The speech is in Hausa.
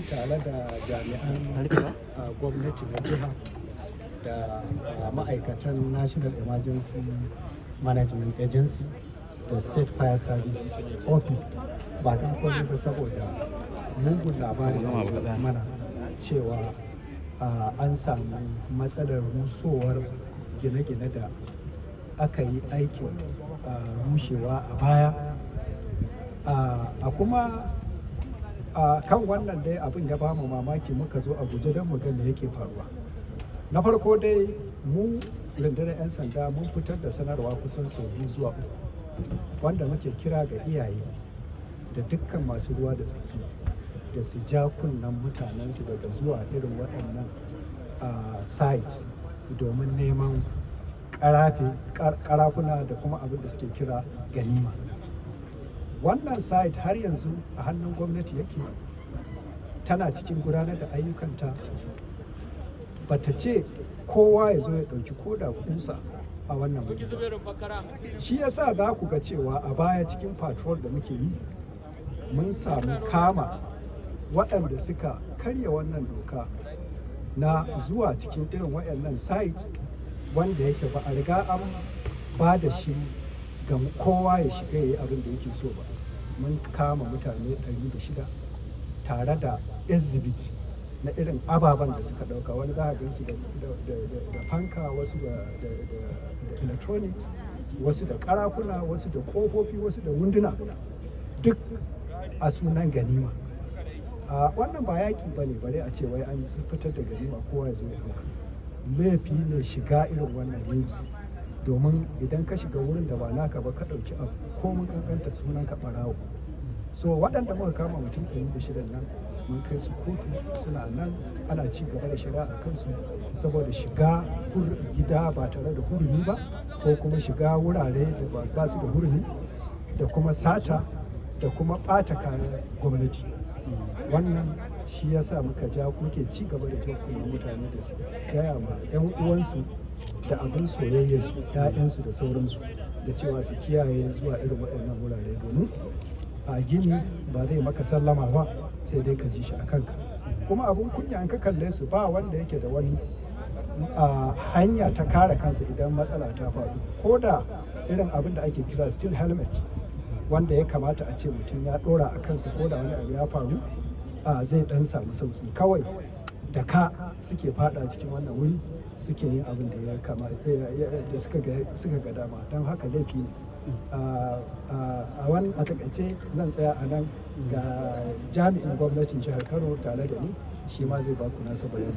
Tare da jami'an gwamnati na jiha da ma'aikatan National Emergency Management Agency da State Fire Service Office, ba don komai ba saboda mugun labarin da zo mana cewa an samu matsalar rusowar gine-gine da aka yi aikin rushewa a baya. A kuma a kan wannan dai abin ya bamu mamaki, muka zo a guje don mu ga me yake faruwa. Na farko dai, mu rundunar 'yan sanda mun fitar da sanarwa kusan sau biyu zuwa uku, wanda muke kira ga iyaye da dukkan masu ruwa da tsaki da su ja kunnen mutanensu daga zuwa irin waɗannan site domin neman karafuna da kuma abin da suke kira ganima. Wannan site har yanzu a hannun gwamnati yake, tana cikin gudanar da ayyukanta. Bata ce kowa ya zo ya ɗauki ko da kusa a wannan wuri ba. Shi yasa za ku ga cewa a baya cikin patrol da muke yi, mun samu kama waɗanda suka karya wannan doka na zuwa cikin irin waɗannan site wanda yake ba a riga an ba da shi ga kowa ya shiga ya yi abin da yake so ba. Mun kama mutane 106 tare da exhibit na irin ababen da suka dauka. Wani za a gansu da fanka, wasu da electronics, wasu da karafuna, wasu da kofofi, wasu da wunduna, duk a sunan ganima. A wannan ba yaƙi ba ne bare a ce wai an fitar da ganima kowa ya zo ya ɗauka. Laifi ne shiga irin wannan yanki, domin idan ka shiga wurin da ba naka ba ka ɗauki abu ko mun kankanta, sunan ka ɓarawo. So waɗanda muka kama, mutum 106 nan, mun kai su kotu, suna nan ana ci gaba da shari'a a kansu saboda shiga gida ba tare da hurumi ba, ko kuma shiga wurare da ba su da hurumi, da kuma sata, da kuma ɓata kayan gwamnati. Wannan shi ya sa muka ja muke ci gaba da jan kunnen mutane da su gaya ma 'yan uwansu da abin soyayyarsu, 'ya'yansu da sauransu, da cewa su kiyaye zuwa irin waɗannan wurare, domin a gini ba zai maka sallama ba, sai dai ka ji shi a kanka. Kuma abin kunya, an ka kalle su, ba wanda yake da wani a hanya ta kare kansa idan matsala ta faru, ko da irin abin da ake kira steel helmet, wanda ya kamata a ce mutum ya dora a kansa, ko da wani abu ya faru a zai dan samu sauki. Kawai da ka suke fada cikin wannan wuri, suke yin abin da ya kama da suka ga dama. Don haka laifi ne. A wani a takaice zan tsaya a nan. Ga jami'in gwamnatin jihar Kano tare da ni, shi ma zai baku nasa bayani.